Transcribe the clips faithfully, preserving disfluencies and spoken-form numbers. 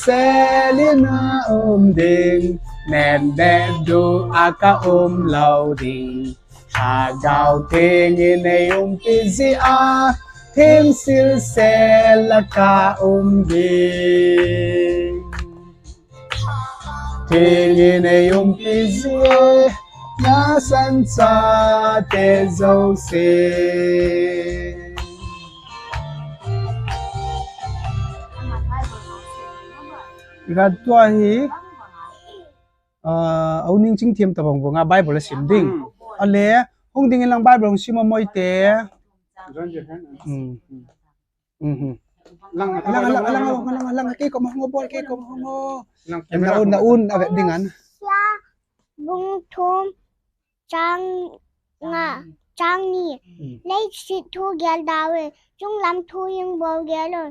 Selina um ding, nen nen du aka um lo ding. Lhagao Theng in ei umpi jeh a, themsil sel a ka um ding. Theng in ei umpi jeh a, na sancha te jouse. Iga tua hi, ah, a u Ningchingthem tabang vanga Bible a sim ding. Ale, hung ding in lang Bible hung sim a Moite. Hmm. Mhm. Lang, lang, lang, lang, lang, lang, lang, kei kom hung o bol, kei kom hung o. Lang, na un, na un, a vet ding an. Sia, bung thum, chang nga, chang ni. Hmm. Leiset thu gel da ve, chunglam thu jong bol gel o.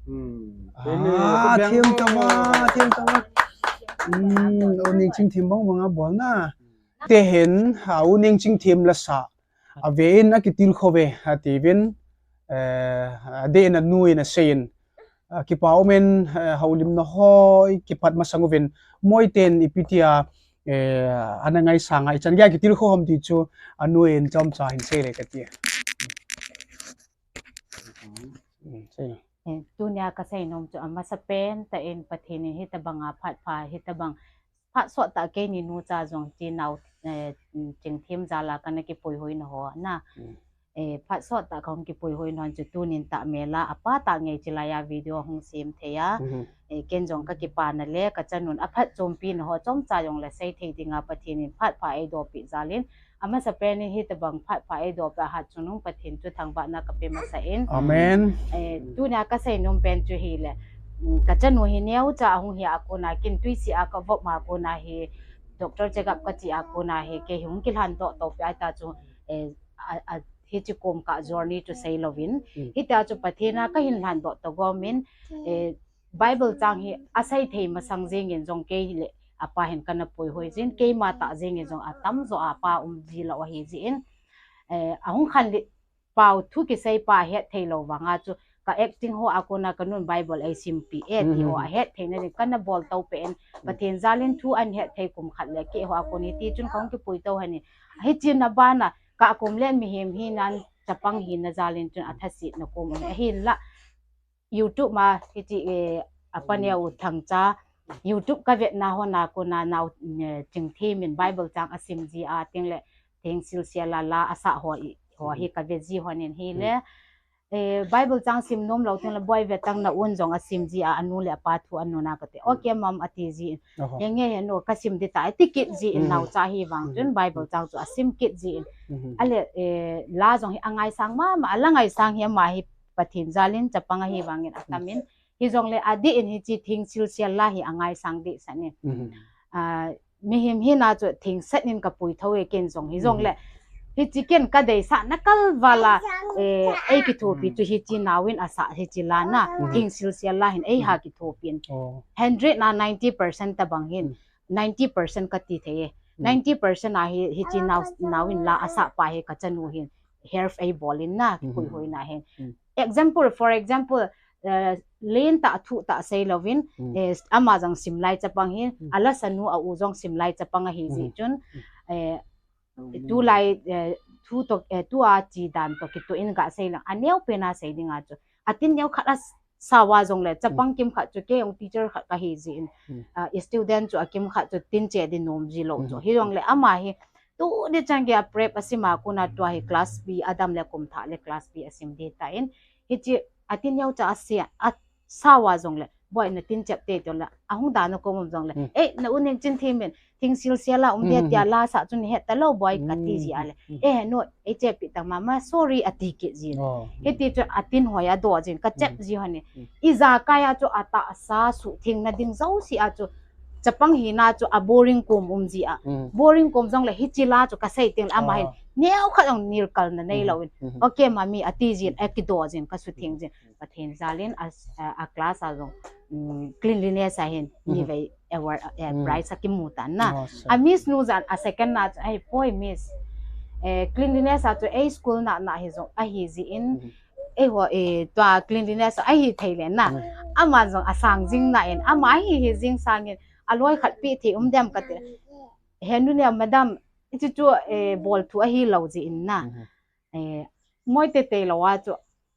Hmm. Ah, them tama, them tama. Hmm, u Ningchingthem bang banga bol na. Te hin, a u Ningchingthem la sa. A ve in a kitilkhou ve, a ti vin, eh, a de in a nu in a sei in, a kipa um in, eh, houlimna ho i kipat masang uvin, Moiten ipi tia, eh, ana ngaisang a, i chan gei a kitilkhou ham ti chu, a nu in chomcha hin sei le ka ti. Hmm, sei. Eh, tunia ka seinom chu a masapen tah in Pathen in hitabang a phat pha, hitabang phat sot tah keini nucha jong ti nau, eh, Chingthem jal a kana kipuihoi na ho na. Hmm. Eh, phat sot tah kahung kipuihoi na ho chu tunin tah mel a, apa tah ngei chilai a video hung sem thei a. Mhm. Eh, ken jong ka kipana le ka chanun a phatchompi na ho chomcha jong le sei thei dinga Pathen in phat pha eidopi jal in, a masapen in hitabang phat pha eidopi a hatchungnung Pathen chu thangvahna ka pe masa in. Amen. Eh, tunia ka seinom pen chu hile, mm, ka chanu hi neocha ahung hi a kona kin tuisi a ka vop ma kona hi doctor check up ka chi a kona hi kei hung kilhan doh to pi a ta chu, eh, a, a, hichi kom ka journey chu sei lovin. Mm. Hitia chu Pathen a ka hin lhan doh to gom in, eh, Bible chang hi a sei thei masang jeng in jong kei le apa hin kana puihoi jin, keima tah jeng in jong a tamjo a pa um ji lou ahi jin. Eh, ahung khan le pau thu kisei pa het thei lou vanga chu ka acting ho a kona ka nun Bible ei simpi e ti ho a het thei na ding kana bol to pen Pathen jal in thu an het thei kum khat le kei ho a koni ti chun kahung kipui to hani. Hichi na bana ka kum le mihem hi nan chapang hi na jal in chun a thasit na kum ahin la YouTube ma hichi, eh, apa neo thangcha YouTube ka vet na ho na kona nau, eh, Chingthem in Bible chang a sim ji a ting le thengsil sel a la a sa ho i, ho hi ka vet ji ho nin hi le. Eh, Bible chang sim nom lou ting le boi vet tang na un jong a sim ji a, a nu le a pa thu a nu na ka te. Okay, mam a ti ji in. Oho. He nge he nu ka sim di ta, a ti kit ji in nau cha hi vang chun Bible chang chu a sim kit ji in. Mhm. A le, eh, la jong hi a ngaisang mama, a la ngaisang hi ama hi Pathen jal in chapang ahi vang in a tam in. Hi jong le a di in hichi thengsil sel la hi a ngaisang di san in. Mhm. Ah, mihem hi na chu thengset in ka pui tho e ken jong hi jong le. Hichi ken ka deisah na kal vala, eh, ei kithopi chu hichi nau in a sa hichi la na. Mhm. Thengsil sel la hin ei ha kithopi in. Oh. Hundred na ninety percent tabang hin. Mm. Ninety percent ka ti thei e. Mm. Ninety percent a hi, hichi nau, nau in la a sa pa hi ka chanu hin. Help ei bol in na, kipuihoi na hin. Mm. Example, for example, eh, len tah thu tah sei lovin, eh, ama jong sim lai chapang hin, a la sanu a u jong sim lai chapang ahi ji chun, eh, tu lai, eh, thu to, eh, tu a chi dan to kitu in ga sei lang, a neo pen a sei ding a chu. A tin neo khat a s-, sawa jong le, chapang kim khat chu kei jong teacher khat ka hi ji in, ah, student chu a kim khat chu tin che di nom ji lou chu. Hi jong le ama hi, tu di chan gei a prep a sim a kona tua hi class B a dam le kum thah le class B a sim di ta in. Hichi a tin neo cha a sia, a sawa jong le, boi na tin chep te to le, a hung da na kom um jong le. Eh, na u Ningchingthem in, thengsil sel la um dia tia la sa chun het ta lou boi ka ti ji a le. Eh, no, ei chepi tang mama, sorry a ti kit ji. Oh. Hiti chu a tin hoi a do jin, ka chep ji ho ni. I jakai a chu a tahsa suhtheng na ding jouse a chu chapang hi na chu a boring kom um ji a. Mm. Boring kom jong le hichi la chu ka sei ting le ama hin. Oh. Neo khat jong nilkal na nei lou in. Mm-hmm. Okay, mami, a ti jin, a kido jin, ka sutheng jin. Pathen jal in a, a, a class a jong, mm, cleanliness a hin, ni vei award, eh, prize a kimu tan na. Oh, sir. A Miss nu jal a second na chu, ai, poi Miss. Eh, cleanliness a chu, ei school na, na hi jong, ahi ji in. Mm-hmm. eiho, eh, tua cleanliness ahi thei le na. Ama jong asang jing na in, ama hi hi jing sangin, aloi khat pi thei um dem kati. Henu ne madam, ichu chu, eh, bol thu ahi lo ji in na. Eh, Moite tei lo a chu,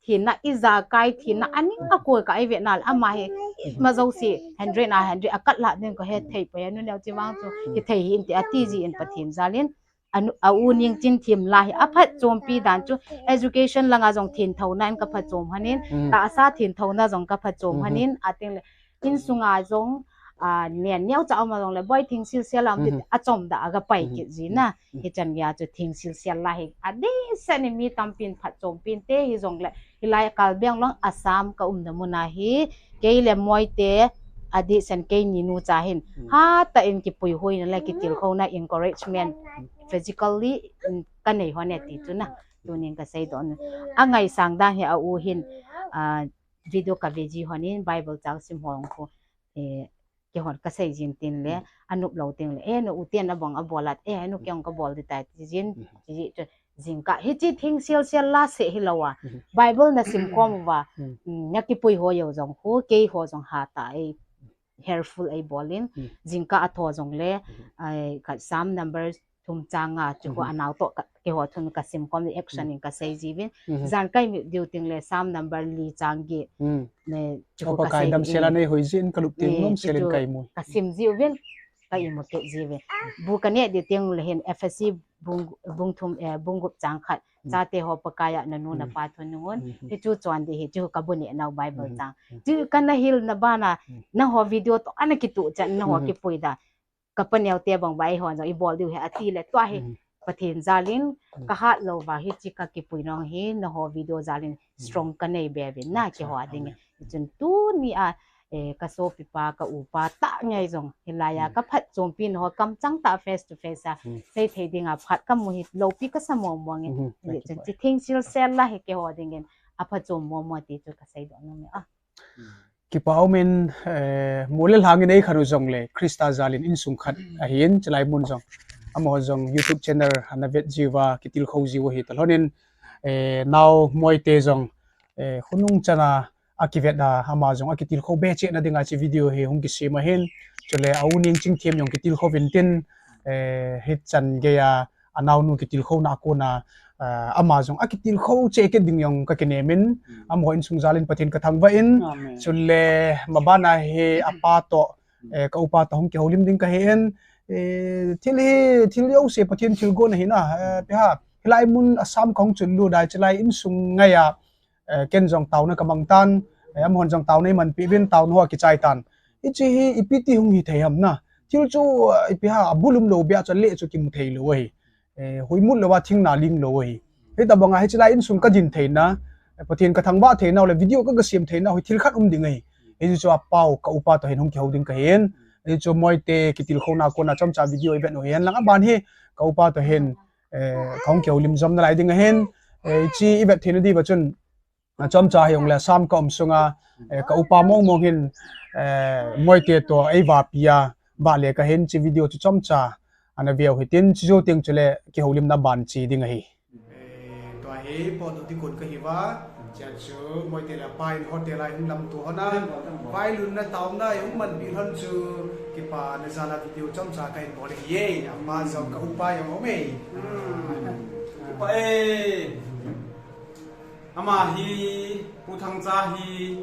thina ijakai, thina aning akoi ka ive na le, ama hi, ma jo si, hundred na hundred, akat la ding ka he thei pa, henu ne chi vang chu, hi thei hi in ti ati ji in Pathen jal in, anu, a u Ningchingthem la hi, aphatchompi dan chu, education langa jong thengthouna in ka phatchom hanin, tahsa thengthouna jong ka phatchom hanin, ating le, insunga jong, a, nen neo cha um a jong le, boi thing silsel a um ti, achom da aga pai kit ji na. Hichan gei a chu thing silsel la hi, adeh seh in mi tampin phatchompin te hi jong le, hilai Karbi Anglong Assam ka umna mun a hi, kei le Moite, adeh seh in keini nu cha hin, hatah in kipuihoina le kitilkhouna encouragement, physically, mm, ka nei hon e ti chu na. Tunin ka seidoh nu. Angaisang dan hi a u hin, a, video ka ve ji honin Bible chang sim hon khu, eh, kei hon ka sei jin tin le, anop lou tin le, eh, nu u ten abang abol at, eh, nu kei hon ka bol di tai, ti jin, ti ji chu, jingkah, hichi thing silsel la seh hi lo a. Bible na sim khom uva, mm, na kipuiho jou jong khu, kei ho jong hatah ei, careful ei bol in, jingkah a tho jong le, ai, ka Psalm number thum chang a, chu khu anao toh ka, kei ho thum ka sim khom le action in ka sei ji vin. Jan kai mi diu tin le Psalm number li chang get. Ne, chu khu ka Pakai sei damsel a nei hoi jin ka lup tin nom sel in kai mu. Ka sim ji vin, ka imu kit ji vin. Bu ka ne di tin le hin Ephesi bung, bung thum, eh, bung gup chang khat. Chate ho Pakai a na nu na pa thunun. Hichu chon di hi, chu ka bu ne nau Bible chang. Chu ka na hil na bana, na ho video toh ana kitu chan na ho kipui da. Ka paneo te bang ba eiho jong i bol diu hi ati le tua hi Pathen jal in ka hat lou va hichi ka kipui nong hi na ho video jal in strong ka nei be vin na kei ho a ding. Chun tuni a, eh, ka sopi pa, ka u pa tah ngai jong hilai a ka phatchompi na ho kamchang tah face to face a sei thei ding a phat ka mu hi lopi ka sa mong mong in. Chun chi thing silsel la hi kei ho ding in aphatchom mong mong ti chu ka seidoh nung e. Kipa um in, eh, mu le lhang in ei khan u jong le, Christa jal in insung khat ahin, chilai mun jong. Amaho jong YouTube channel ana vet jiu va, kitilkhou jiu hi ta lhon in, eh, nao Moite jong, eh, khonung chan a, akivet a, ama jong akitilkhou be cheh na ding a chi video hi hung kisem ahin. Chule a u Ningchingthem jong kitilkhou vin tin, eh, hichan gei a, anaonu kitilkhouna a kona, ah, ama jong akitilkhou cheh kit ding jong ka kinem in, amaho insung jal in Pathen ka thangvah in, chule maban a hi apa toh, eh, ka upa toh hung kihoulim ding ka hi in, eh, thil hi, thil jouse Pathen thilgon ahi na, eh, ipi ham, hilai mun Assam ka hung chun lut a, chilai insung ngai a, eh, ken jong taona ka mang tan, eh, amahon jong taona i manpi vin taona ho kichai tan. Hichi hi ipi ti hung hi thei ham na. Thil chu, eh, ipi ham, abul um lou bia chu le chu kimu thei lou ahi. Eh, huimut lou a thing na ling lou ahi. Hitabang a hichi lai insung ka din theina, eh, Pathen ka thangvah theina, le video ka, ka sem theina, hoi thil khat um ding ahi. Hichu apa u ka upa toh hin hung kihou ding ka hin. Hichu Moite kitilkhouna a kona chomcha video i vet u hin lang aban hi ka upa toh hin, eh, ka hung kihoulim jom nalai ding ahin. Eh, chi i vet theina diuva chun, a chomcha hi jong le Assam ka um sunga, eh, ka upa mong mong hin, eh, Moite toh ei vapi a, vale ka hin chi video chu chomcha ana veu hitin, chi jou teng chule kihoulimna ban chi ding ahi. Eh, tua hi potdoh ding kon ka hi va, chia chu Moite le apa in hotel a hung lamto hon a, vailunna taona hung manpi hon chu kipana jal a video chomcha ka hin bol ahi e, ama jong ka upa jong um e. Kipa e. Ama hi, Pu Thangcha hi,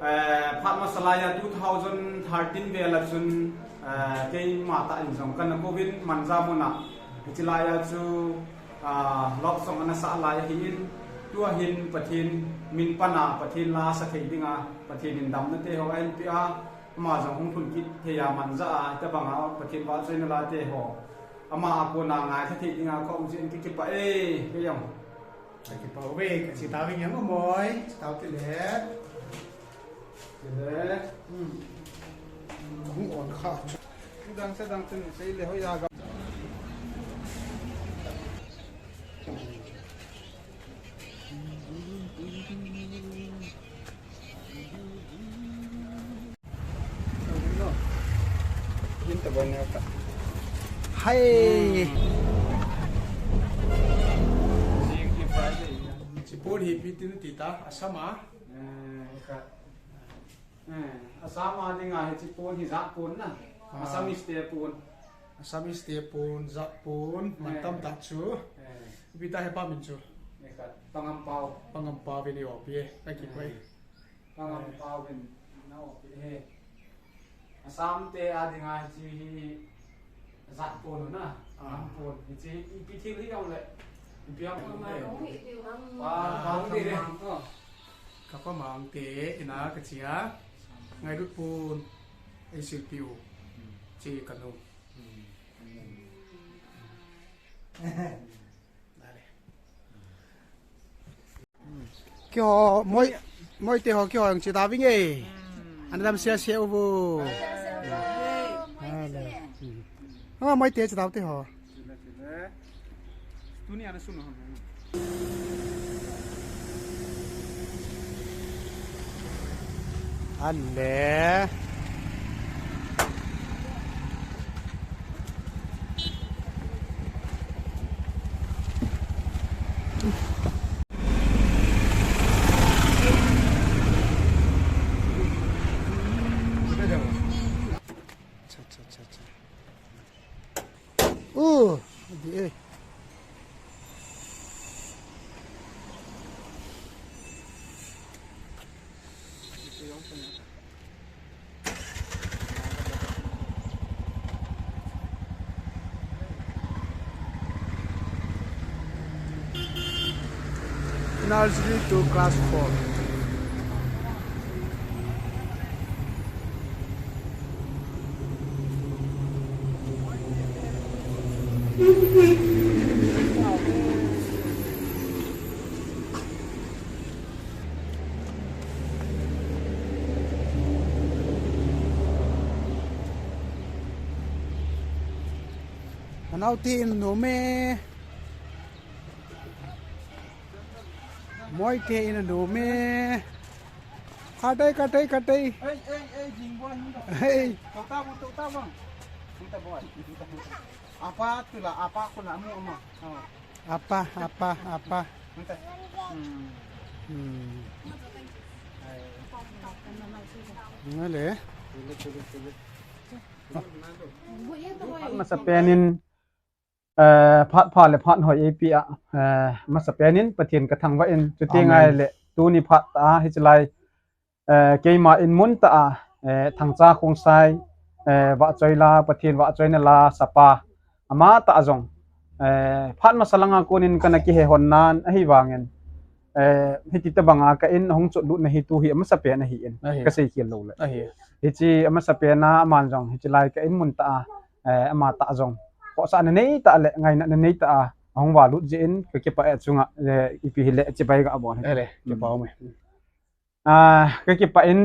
eh, phat masa lai a two thousand thirteen vel a chun, eh, keima tah in jong kana kou vin Manja mun a, hichi lai a chu, ah, love song ana sah lai ahi in, tua hin Pathen min pan a, Pathen la sa thei ding a, Pathen in damna te ho a hin pe a, ama jong hung lhun kit thei a Manja a, hitabang a Pathen vahchoina la te ho. Ama a kona ngaitha thei ding a ka um jeh in ka kipa e, kei jong. Ka kipa uve, ka che tauvin jong Moi, che tau tile. Tile. Hmm. Hung on kha. Dang sa dang tin sei le hoi a ga. Hai. Pon hi ipi tin ti ta, Assam a. Eh, khat. Eh, Assam a dinga hiche pon hi jat pon na. Ah. Assamese te pon. Assamese te pon, jat pon, man tam ta chu. Eh. Ipi ta hepa min chu. Eh, khat. Pangam pao. Pangam pao vin i opi e, ka kipah e. Eh. Pangam pao vin na opi e. Assam te a dinga hiche hi jat pon na. Ah. Pon. Hiche ipi thil hi jong le. Ipi ham. Pa, ah, pa, pa, pa. Ka pa mang te, ina ka chia. Ngailut pon. Ei silpi u. Che ka nu. Keiho, Moi, Moite ho keiho jong che ta vinge. Ana dam sia sia uvo. Hello. Ha, Moite che ta te ho. Tuni ana sunu. Ale. Cha, cha, cha, cha. Uh, di eh. Nursery to class four. Anau ti in no me. Moite in a dome. Katei, katei, katei. Ei, ei, ei, jing boy, hung ta. Ei. Tau ta bang, tau ta bang. Hung ta boy. Apa tu la, apa ku la, mu ama. Oh. Apa, apa, apa. Hung ta. Hmm. Hmm. Ngale. Tule, tule, tule. Masa penin. Eh, phat pha le phat hoi eipeh a, eh, masa penin Pathen ka thangvah in, chuti ngai le tuni phat a, hichelai, eh, keima in mun tah a, eh, Thangcha Khongsai, eh, vahchoi la, Pathen vahchoina la sapa, ama tah jong, eh, phat masa langa konin kana kihe hon nan, ahivangin, eh, hiti tabanga ka in hung chotlut na hi tu hi amasa pen ahi in, ka seikhel lou le. Hiche amasa pen a aman jong, hichelai ka in mun tah a, eh, ama tah jong. Khohsahna nei tah le, ngaina na nei tah a, ahung valut jeh in, ka kipah e chunga, eh, ipi hile, chibai ga bol. Ele, kipah um e. Ah, ka kipah in,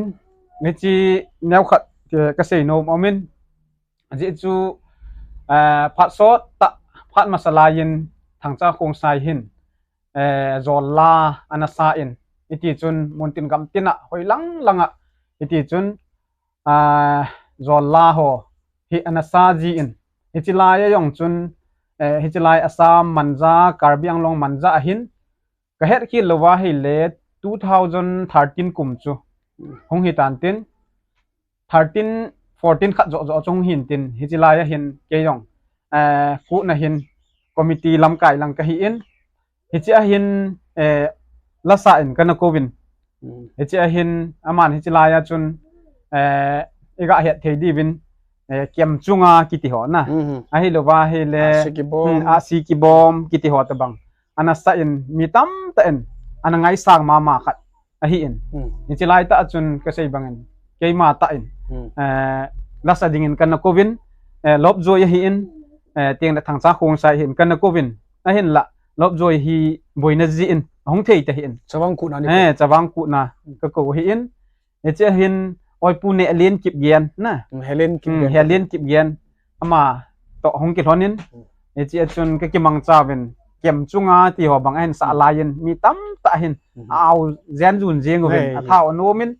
hiche neokhat, eh, ka seinom um in. Ajeh chu, eh, phat sot tah, phat masa lai in, Thangcha Khongsai hin, eh, jol la ana sa in, hiti chun, mun tin gam tin a, hoi lang lang a, hiti chun, ah, jol la ho hi ana sa ji in. Hichelai a jong chun, eh, hichelai Assam manja, Karbi Anglong manja ahin, ka hetkhel louva hile two thousand thirteen kum chu hung hi tan tin, thirteen, fourteen khat joh joh chu hung hin tin, hichelai a hin kei jong, eh, kut na hin committee lamkai lang ka hi in, Hiche a hin, eh, lasa in kana kouvin. Hmm. Hiche a hin, aman hichelai a chun, eh, iga het thei diuvin, eh, kem chunga kiti ho na. Hmm. Ahilouva hile, ahsi kibom. Hmm, ahsi kibom kiti ho tabang. Ana sa in, mi tamtah in, ana ngaisang mama khat. Ahi in. Hmm. Hichelai tah a chun ka sei bangin, keima tah in. Hmm. Eh, lasa dingin kana kouvin, eh, Lopjoi ahi in, eh, teng le Thangcha Khongsai ahi in kana kouvin. Ahinla, Lopjoi hi boina jeh in, ahung thei ta ahi in. Chavang kutna ni. Eh, chavang kutna ka kou ahi in. Hiche a hin, Oipu Nehlen Kipgen, na. Hmm, Helen Kipgen. Hmm, Helen Kipgen. Ama toh hung kilhon in. Hmm. Hiche a chun ka kimangcha uvin, kem chunga ti ho bang ahin sa lai in, mi tamtah hin. Hmm. A au jen jun jeng uvin, a thao anom in.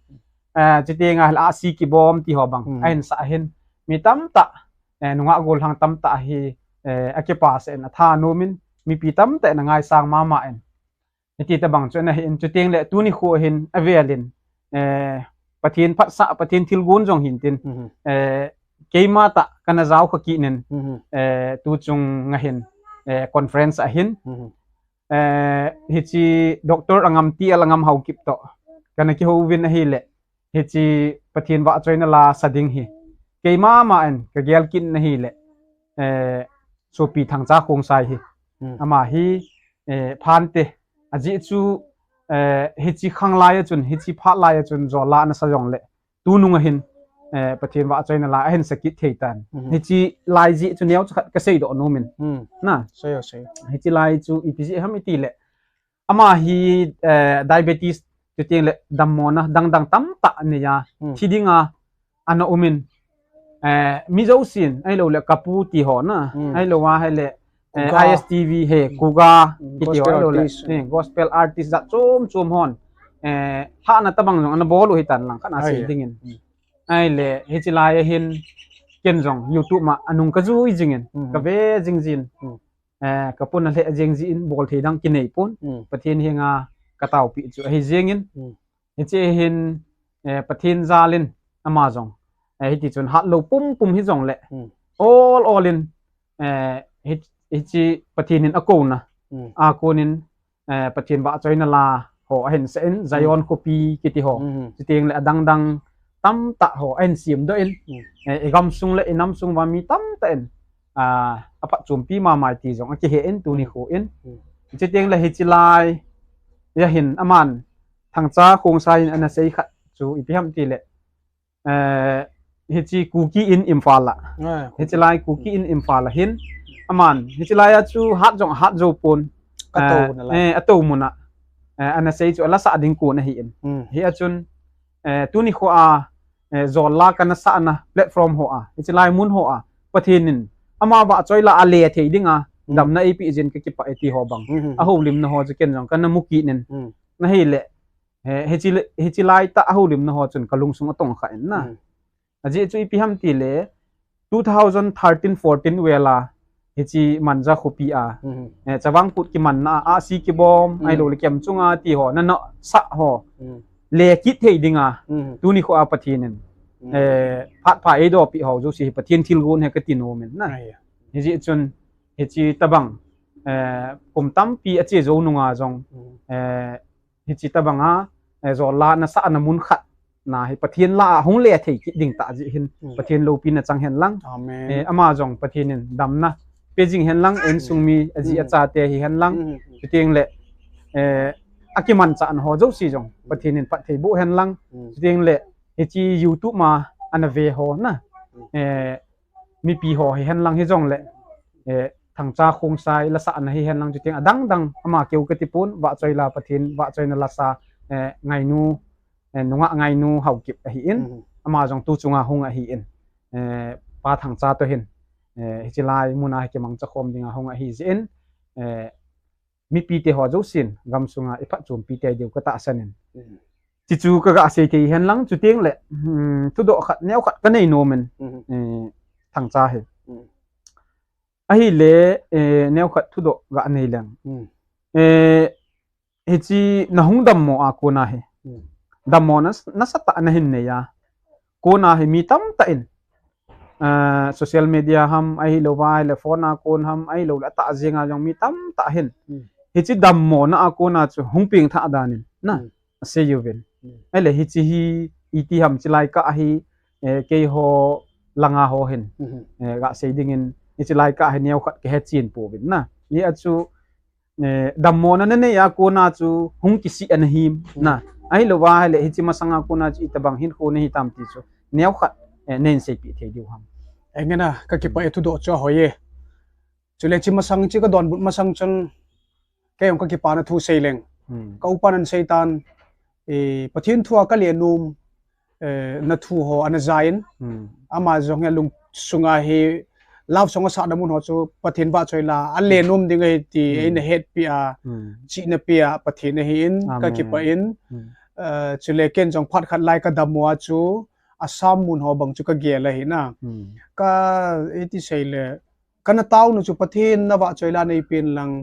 Eh, chuti nga hila ahsi kibom ti ho bang. Hmm. Ahin sa ahin. Mi tamtah, eh, nungah gollhang tamtah hi, eh, akipa sah in, a tha anom in, mipi tamtah in angaisang mama in. Hiti tabang chu ana hin, chuteng le tuni khu hin avelin, eh, Pathen phatsah, Pathen thilgon jong hintin, Mhm. eh, keima tah kana jao kha kit nin, Mhm. eh, tu chung nga hin, eh, conference ahin, Mhm. eh, hichi Doctor Angam T L Angam Haokip toh kana kihouvin ahile, hichi Pathen vahchoina la sa ding hi keima ma in kagel kit na hile, eh, Sopi Thangcha Khongsai hi. Hmm. Ama hi, eh, phante. Ajeh chu, eh, hichi khang lai a chun, hichi phat lai a chun, jol la ana sa jongle, tunung ahin, eh, Pathen vahchoina la ahin sa kit thei tan. Hmm. Hichi lai jeh chu neocha khat kasei doh nomin. Hmm. Na. Sei o, sei. Hichi lai chu ipi jeh ham itile, ama hi, eh, diabetes, chuteng le dammona dangdang tamtah aneiya, Hmm. thi dinga ana umin, eh, mi jousen, ahilou le kapu ti ho na, Hmm. ahilou a hile, eh, Kuga. I S T V he, Hmm. Kuga, Hmm, kiti ho, gospel ahilou le, artist. eh, gospel artist jat chom chom hon, eh, lhahna tabang jong ana bol u hitan lang khat a Ai, sei eh. dingin. Hmm. Ahile, hichi lai a hin, ken jong YouTube ma anung kajui jingin, Hmm. kave jingjin. Hmm. Eh, kapuna lheh jeng jeh in bol thei dang kinei pon. Hmm. Pathen henga kataopi chu ahi jengin. Hmm. Hiche hin, eh, Pathen jalin ama jong, eh, hiti chun hatlou pumpum hijongle, Hmm. ol ol in, eh, hi-, hichi Pathen in akouna, Hmm. a konin, eh, Pathen vahchoina la ho ahin sa in, Zion Hmm. khopi kiti ho. Hmm. Chuteng le adangdang tamtah ho ahin sem doh in, Hmm. eh, igamsung le inamsung uva mi tamtah in, ah, aphatchompi mama e ti jong akihe in tuni Hmm. khu in. Hmm. Chuteng le hichi lai a hin aman Thangcha Khongsai in ana sei khat chu ipi ham tile, eh, hichi Kuki in Imphal a. Ah, Kuki. Hichi lai Kuki in Imphal a hin. Aman, hichi lai a chu hat jong hat jou pon. Atou Eh, na lai. eh, atou muna. Eh, ana sei chu ala sa ding kon ahi in. Hmm. Hi a chun, eh, tuni khu a, eh, jol la kana sahna platform ho a. Hichi lai mun ho a. Pathen in ama vahchoi la ale thei dinga. Hmm. Damna eipe jin kakipah e ti ho bang. Hmm, hmm, hmm. Ahoulimna ho chu ken jong kana mu kit nin. Hmm. Na hile, He, hichi, hichi lai tah a houlimna ho chun kalungsung atong kha in na. Mm. Ajeh chu ipi ham tile, two thousand thirteen fourteen vel a, hichi Manja khopi a, Mm-hmm. eh, Chavang Kut kimanna a, ahsi kibom, Mm. ahilou le kem chunga ti ho, na na sa ho. Mm. Le kit thei dinga, Mm-hmm. tuni khu a Pathen in, Mm. eh, phat pha eidopi ho, jouse hi Pathen thilgon ahi kati nom in na. Ai ya. Hijeh chun, hichi tabang, eh, kum tampi ache jou nunga jong, Mm. eh, hichi tabanga, eh, jol la nasahna mun khat na hi Pathen la a hung le thei kit ding tah jeh hin, Mm. Pathen loupina chang hen lang. Amen. Eh, ama jong Pathen in damna pe jing hen lang, insung Mm. mi aji Mm. achate hi hen lang. Mm. Chuteng le, eh, akimanchahna ho jouse jong Pathen in phatthei boh hen lang. Mm. Chuteng le, hichi YouTube ma ana ve ho na. Mm. Eh, mipi ho hi hen lang hijong le, eh, Thangcha Khongsai lasahna hi hen lang chuteng adang dang ama keu kati pon, vahchoi la Pathen, vahchoina lasa, eh, Ngainu, eh, nungah Ngainu Haokip ahi in, Mhm. ama jong tu chunga hung ahi in, eh, Pa Thangcha toh hin, eh, hichi lai muna hi kimangcha khom dinga hung ahi jeh in, eh, mipite ho jousen gamsunga iphatchompi tei diu katahsan in. Mm. Tichu kaga sei thei hen lang chuteng le, hmm, thudoh khat, neo khat kanei nom in, Mm. eh, Thangcha hi. Mm. Ahile, eh, neo khat thudoh ga nei leng. Mm. Eh, hichi nahung dammo a kona hi. Mm. Dammo nas-, nasatah nahin nei a. Kona hi mi tamtah in, ah, social media ham, ahilouva ahile phone a kon ham, ahilou le atah jenga jong mi tamtah hin. Hmm. Hichi dammona a kona chu hung pengthah dan in, na, Hmm. asei uvin. Hmm. Ahile hichi hi, iti ham hichi lai kah hi, eh, keiho langa ho hin, Hmm. eh, ga sei dingin, hichi lai kah hi neo khat kahe chen pouvin, na. Hia chu, eh, dammona nanei a kona chu hung kisih ana him, Hmm. na. Ahilouva ahile hichi masanga kona chu itobang hinkho nahi tam ti chu neo khat, eh, neihin seipeh thei diu ham. Engena, kakipah e thudoh chu ahoi e. Chule hichi masang, hichi kadonbut masang chun kei jong kakipana thu sei leng. Hmm. Ka upan ahin sei tan, eh, Pathen thu a kale nom, eh, na thu ho ana ja in. Hmm. Ama jong hi alungsunga hi love song asahna mun ho chu Pathen vahchoi la, ale Hmm. nom ding ahi ti, Hmm. eina hetpi a, Hmm. chihna pe a Pathen ahi in, Amen. kakipah in. Hmm. Eh, chule ken jong phat khat lai kadammo a chu, Assam mun ho bang chu kagel ahi na. Hmm. Ka, iti sei le, kana taonu chu Pathen na vahchoi la neipen lang,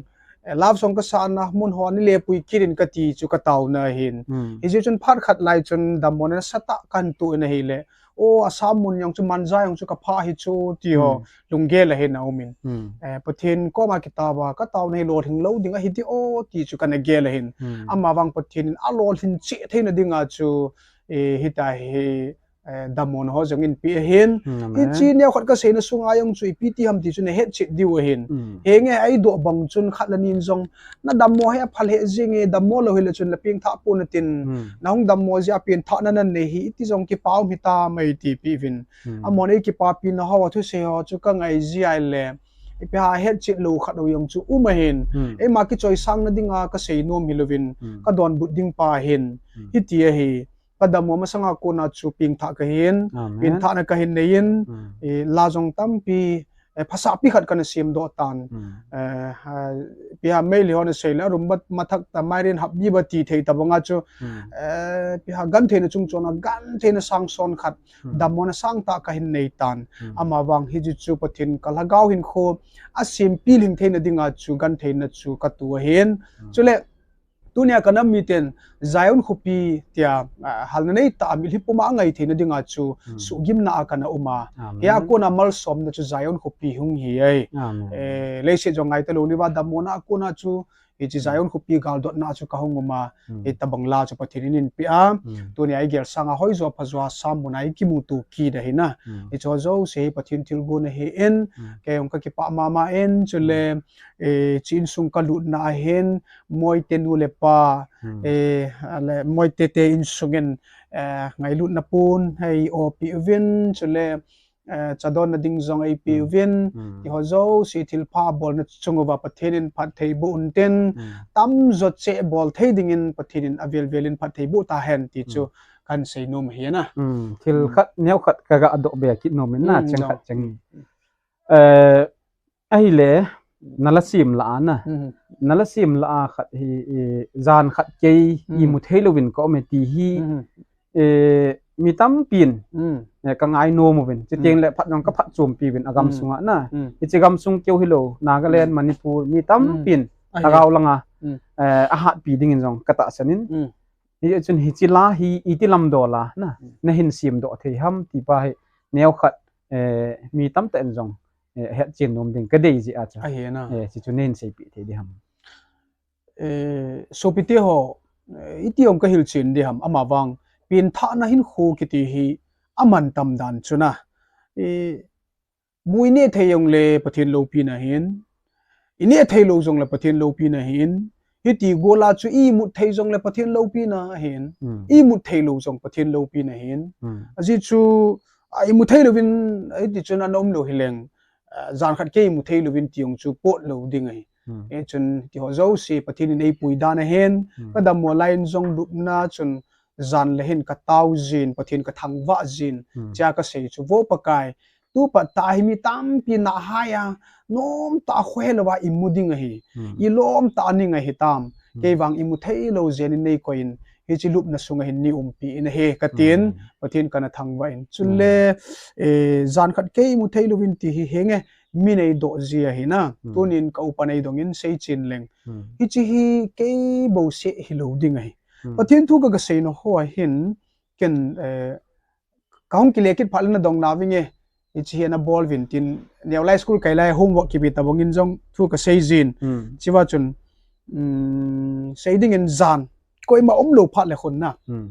eh, love song kasahna mun ho nile pui kit in kati chu kataona ahin. Hmm. Hijeh chun phat khat lai chun dammona nasatah kahin toh in ahile, o, Assam mun jong chu Manja jong chu kaphah hi chu ti ho, hmm, lunggel ahin aumin. Hmm. Eh, Pathen koma kitao a, kataona hi lolhing lou ding ahi ti o ti chu kana gel ahin. Hmm. Amavang Pathen in alolhin cheh theina dinga chu, eh, hitia hi, eh, dammona ho jong eipeh ahin. Hmm, amen. Hiche neokhat kaseina sunga jong chu ipi ti ham ti chu nahetchet diu ahin. Hmm. Henge, eidoh bang chun khat le ni in jong, nadammo hi apha lheh jenge, dammo lou hile chun la pengthah pon natin. Hmm. Nahung dammo jeh a pengthahna nanei hi, iti jong kipa um hitam eiti peh uvin. Hmm. Amahon eikipapina ho, athusei ho chu kangai jeh a ahile, ipi ham hetchet lou khat u jong chu um ahin. Hmm. Eima kichoisangna dinga kasei nom hilouvin, hmm, kadonbut ding pa ahin. Hmm. Hiti ahi. Kadammo masanga kona chu pengthah kahin, amen, pengthahna kahin nei in, hmm, eh, la jong tampi, eh, phasahpi khat kana semdoh tan. Hmm. Eh, ha, ipi ham Meitei hon asei le, arum bat mathak ta mairen hap bi ba ti thei tabanga chu, hmm, eh, ipi ham gentheina chungchon a gentheina sangson khat, hmm, dammona sangtah kahin nei tan. Hmm. Amavang hiche chu Pathen ka lhagao hinkho asempilhing theina dinga chu gentheina chu kato ahin. Hmm. Chule, tunia kanam miten Zion khopi tia, ah, halna neitah a mitlhi puma angai theina dinga chu, hmm, suhgimna a kana um a. Amen. Hia kona malsomna chu Zion khopi hung hi e. Amen. Eh, leiset jong ngai talou niuva dammona a kona chu, hiche, hmm, Zion khopi galdotna chu kahung um a. Hmm. Hitabang la chu Pathen in eipeh a. Hmm. Tunia igel sanga hoijo phajo a Assam muna ikimuto kit ahi na. Hmm. Hiche ho jouse hi Pathen thilgon ahin. Hmm. Kei jong kakipah mama in, chule, hmm, eh, hiche insung kalutna ahin, Moite nu le pa, hmm, eh, ale, Moite te insung in, eh, ngailutna pon hi eipeh uvin, chule, eh, chadonna ding jong eipeh, hmm, uvin, hmm, ti ho jouse thilpha bolna chung uva Pathen in phattheiboh untin, hmm, tamjo cheh bol thei dingin Pathen in avel vel in phattheiboh tahen ti chu, hmm, kahin sei nom ahi na. Hmm, thil, hmm, khat, neokhat kaga doh be kit nom in na, hmm, cheng khat, cheng. Hmm. Eh, ahile, nala sem lah a na. Mhm. Nala sem lah a khat hi, i, jan khat kei, mhm, imu thei louvin ka um e ti hi, mhm, eh, mi tampin, mm, eh, ka ngainom uvin. Chuteng, mm, le phat jong ka phatchompi uvin a gam, mm, sunga na. Mm. Hiche gamsung keu hilou, Nagaland, mm, Manipur, mi, mm, tampin, ahi, lhagao langa, mm, eh, ahatpi dingin jong ka tahsan in. Mm. Hichun hiche la hi iti lam dol a na, mm, nahin semdoh thei ham ti pa hi neokhat, eh, mi tamtah in jong, eh, hetchen nom ding kadei jeh a chu. Ahi na. Eh, hichu nahin seipeh thei ding ham. Eh, sopite ho, eh, iti jong kahilchen ding ham, amavang, pengthahna hinkho kiti hi amantam dan chu na. Eh, mu ineh thei jongle Pathen loupina ahin, ineh thei lou jongle Pathen loupina ahin, hiti gola chu imut thei jongle Pathen loupina ahin, hmm, imut thei lou jong Pathen loupina ahin. Hmm. Ajeh chu, a, imut thei louvin, hiti chun ana um lou hileng, a, jan khat kei imut thei louvin ti jong chu pot lou ding ahi. Hmm. Hichun, ti ho jouse Pathen in eipui dan ahin, hmm, kadammo lai in jong lupna chun jan le hin katao jin, Pathen kathangvah jin, hmm, chia kasei chu, vo Pakai, tupat tah hi mi tampi nahai a, nomtah a khohe louva imu ding ahi. Hmm. Ilom tah a ning ahi tam. Hmm. Kei vang imu thei lou jeh in neikoi in, hiche lupna sunga hin neiumpi in ahi, katin, hmm, Pathen kana thangvah in. Chule, hmm, eh, jan khat kei imu thei louvin ti hi henge, mi neidoh ji ahi na. Hmm. Tunin ka upa neidong in seichen leng. Hmm. Hiche hi kei bouseh hilou ding ahi. Hmm. Pathen thu ka, kasei na ho ahin, ken, eh, kahung kile kit phat le nadong nauvinge, hiche hi ana bol uvin tin, neo lai school kai lai homework kipe tabang in jong thu kasei jin. Hmm. Chuva chun, um, sei dingin jan, koima umlou phat le khun na. Hmm.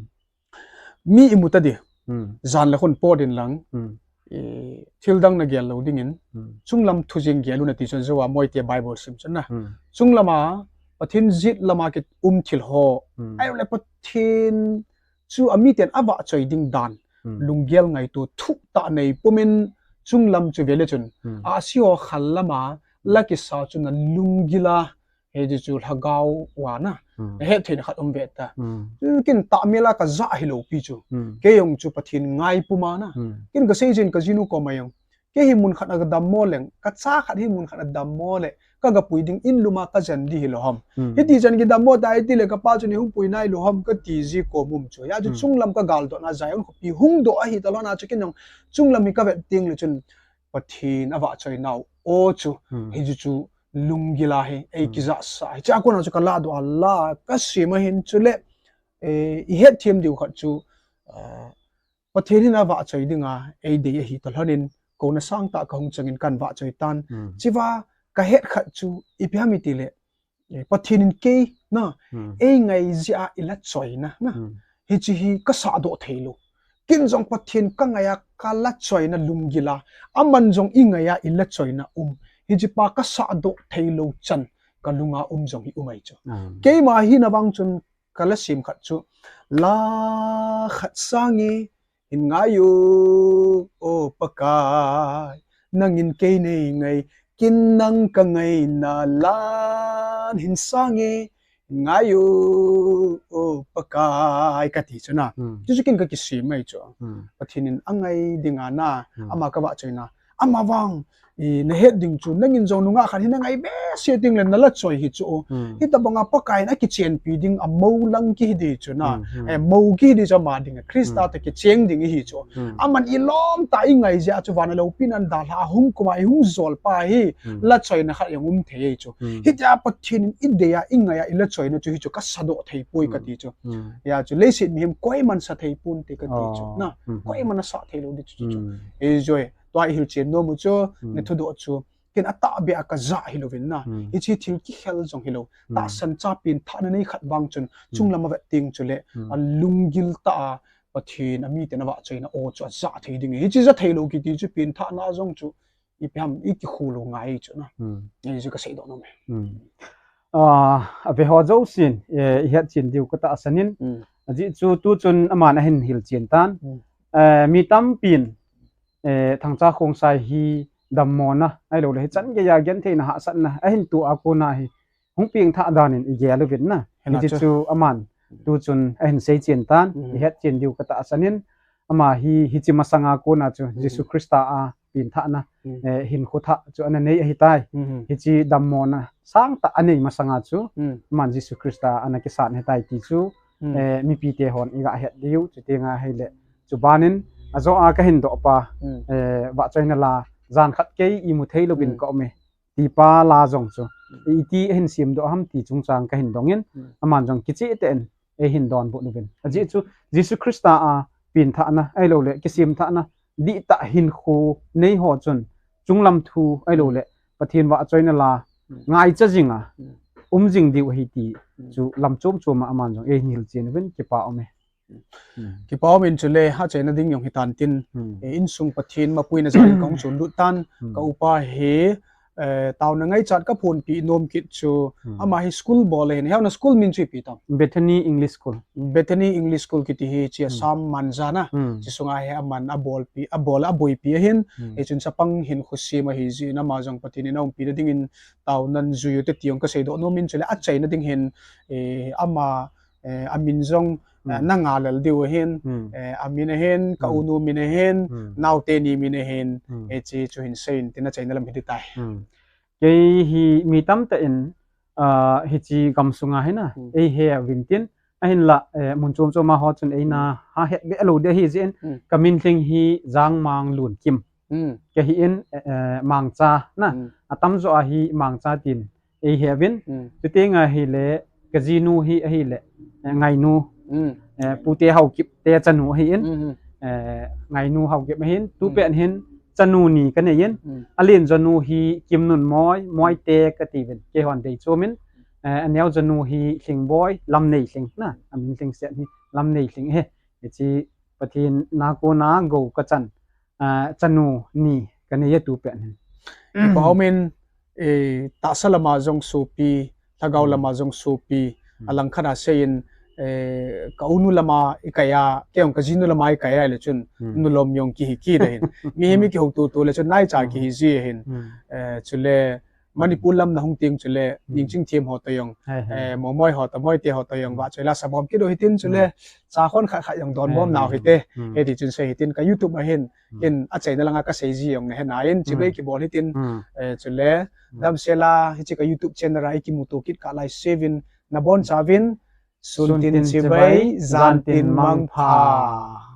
Mi imu tadi. Hmm. Jan le khun pot in lang. Hmm. Eh, thil dang nagel lou dingin. Hmm. Chunglam thu jeng gel un ati chun jou a Moite Bible sim chun na. Hmm. Chunglam a, Pathen jet lam a kium thil ho. Hmm. Ahilou le Pathen chu amiten avahchoi ding dan. Hmm. Lunggel ngaito thuh tah nei pumin chunglam chu vele chun. Hmm. Ahsi ho khal lam a, la kisa chun alunggil a, hiche chu lhagao uva na. Hmm. Nahet theina khat um ve ta. Hmm. Chu ken tahmel a kajah hilou pi chu. Hmm. Kei jong chu Pathen ngai puma na. Hmm. Ken kasei jin kajinu koma jong. Kei hi mun khat a kadammo leng, kacha khat hi mun khat a dammo le, kagapui ding in lum a kajen ding hilou ham. Hmm. Hiti chan kidammo ta hiti le kapa chun eihung pui nailou ham kati ji kom um chu. Hijeh chun, hmm, chunglam kagaldot na Zion khopi hung doh ahi talou na chu ken jong chunglam hi kavet teng le chun Pathen avahchoi nau o chu. Hmm. Hiche chu lunggil a hi ei kijahsah. Hiche a kona chu ka lahdoh a la ka sim a hin chule, eh, i hetthem diu khat chu, eh, Pathen hin avahchoi dinga ei dei ahi toh lhonin, kona sangtah ka hung changin kan vahchoi tan. Chua ka het khat chu ipi ham itile, eh, Pathen in kei na, ei ngai jeh a i lachoina na. Hiche hi ka sahdoh theilou. Ken jong Pathen ka ngai a ka lachoina lunggil a, aman jong i ngai a i lachoina um. Hiche pa ka sahdoh theilou chan ka lunga um jong hi um ahi chu. Keima hina vang chun ka la sim khat chu, la khat sange hin ngai u, o Pakai, nangin kei nei ngai, ken nang ka ngaina lan hin sange hin ngai u, o Pakai, kati chu na. Chuchu ken ka kisim ahi chu. Pathen in angai dinga na, ama ka vahchoina. Ama vang, i, na het ding chu, nangin jong nungah khat hi na ngai behseh ding le na lachoi hi chu. Hitabanga Pakai in akichenpi ding a mo lang kihi di chu na. Eh, mo kihi di chu ama ding, Christa toh kicheng ding ihi chu. Aman i lom tah a i ngai jeh a chu van a loupina dalha a hung kum a i hung jol pa hi lachoina khat jong um thei ahi chu. Hitia Pathen in i dei a i ngai a i lachoina chu hi chu ka sahdoh thei poi kati chu. Hia chu leiset mihem koiman sa thei ponte kati chu na. Koiman asah theilou di chu chu. Ei joi. Tua i hilchen nom u chu, na thudoh chu, ken atahbeh a ka jah hilouvin na. Hiche thil kikhel jong hilou. Tahsan cha penthahna nei khat vang chun, chunglam a vet teng chule, a lunggil tah a Pathen a miten avahchoina o chu ajah thei ding. Hiche ja theilou kiti chu penthahna jong chu, ipi ham i kikhu lou ngai chu na. Hichu ka seidoh nom e. Ah, a ve ho jousen, eh, i hetchen diu ka tahsan in. Ajeh chu tuchun aman ahin hilchen tan. Eh, mi tampin, eh, Thangcha Khongsai hi dammona, ahilouleh hichan geiya gentheina hahsatna ahin toh a kona hi hung pengthah danin i gel uvin na. Hiche chu aman tuchun ahin seichen tan, i hetchen diu ka tahsan in. Ama hi hiche masanga kona chu Jesu Christa a penthahna, eh, hinkho thah chu ana nei ahitai. Hiche dammona sangtah anei masanga chu, aman Jesu Christa ana kisan ahitai ti chu, eh, mipite hon i ga het diu, chuti nga hile. Chubanin, ajo a ka hin doh pa, eh, vahchoina la, jan khat kei imu thei louvin ka um e. Ti pa la jong chu. Iti ahin semdoh ham ti chungchang ka hin dongin, aman jong kicheh tah in, ei hin donbut uvin. Ajeh chu, Jesu Christa a penthahna, ahilouleh, kisemthahna, dihtah hinkho nei ho chun, chunglam thu, ahilouleh, Pathen vahchoina la, ngaicha jinga, um jing diu ahi ti chu lam chom chom a aman jong ei hin hilchen uvin kipa um e. Kipa um in chule, achaina ding jong hitan tin, eh, insung Pathen mapuina jal in ka hung chonlut tan, ka upa hi, eh, taona ngaichat ka phonpi nom kit chu, ama hi school bol ahin, hiche school min chu ipi tam? Bethany English School. Bethany English School kiti hi, hiche Assam Manja na, hiche sunga hi aman abolpi, abol aboipi ahin, hichun chapang hinkho sem ahi jeh in ama jong Pathen in aumpina dingin taonan jui u te ti jong ka seidoh nom in chule, achaina ding hin, eh, ama eh, amin jong, eh, na ngai lel diu ahin, eh, amin ahin, ka unu min ahin, naote ni min ahin, eh, hiche chu hin seiyin tin achaina lam hi ding tai. Kei hi mi tamtah in, ah, hiche gamsunga hi na, ei he uvin tin, ahinla, eh, mun chom chom a ho chun eina ha het be lou ding ahi jeh in, ka min lhing hi Jangmang Lunkim. Ka hi in, eh, eh, Mangcha na, atamjo a hi Mangcha tin, ei he uvin, chuti nga hile, ka jinu hi ahile, eh, Ngainu, eh, Pute Haokip te chanu ahi in, eh, Ngainu Haokip ahin, tupet hin, chanu ni ka nei in, alen jonu hi Kimnunmoi, Moite ka ti uvin, keihon dei chom in, eh, aneo jonu hi Lhingboi, Lamneilhing na, amin lhingset hi Lamneilhing ahi, hiche Pathen na kona gou ka chan, ah, chanu ni ka nei e tupet hin. Kipa um in, eh, tahsa lama jong sopi, lhagao lama jong sopi, alangkhat a seiyin, eh, ka unu lama i kai a, kei jong ka jinu lama i kai a le chun, nulom jong kihi kit ahin. Mihem i kihouto to le chun naicha kihi ji ahin. Eh, chule, Manipur lam na hung teng chule, Ningchingthem ho toh jong, eh, Momoi ho toh, Moite ho toh jong, vahchoi la sabom kit u hitin chule, cha khon khat khat jong donbom nau hite, hiti chun sei hitin ka YouTube a hin, ken achaina langa ka sei ji jong na he nai in, chibai kibol hitin, eh, chule, damsel a, hiche ka YouTube channel a i kimuto kit kah lai seuvin, nabonchauvin, sun tin chibai, jan tin mangpha.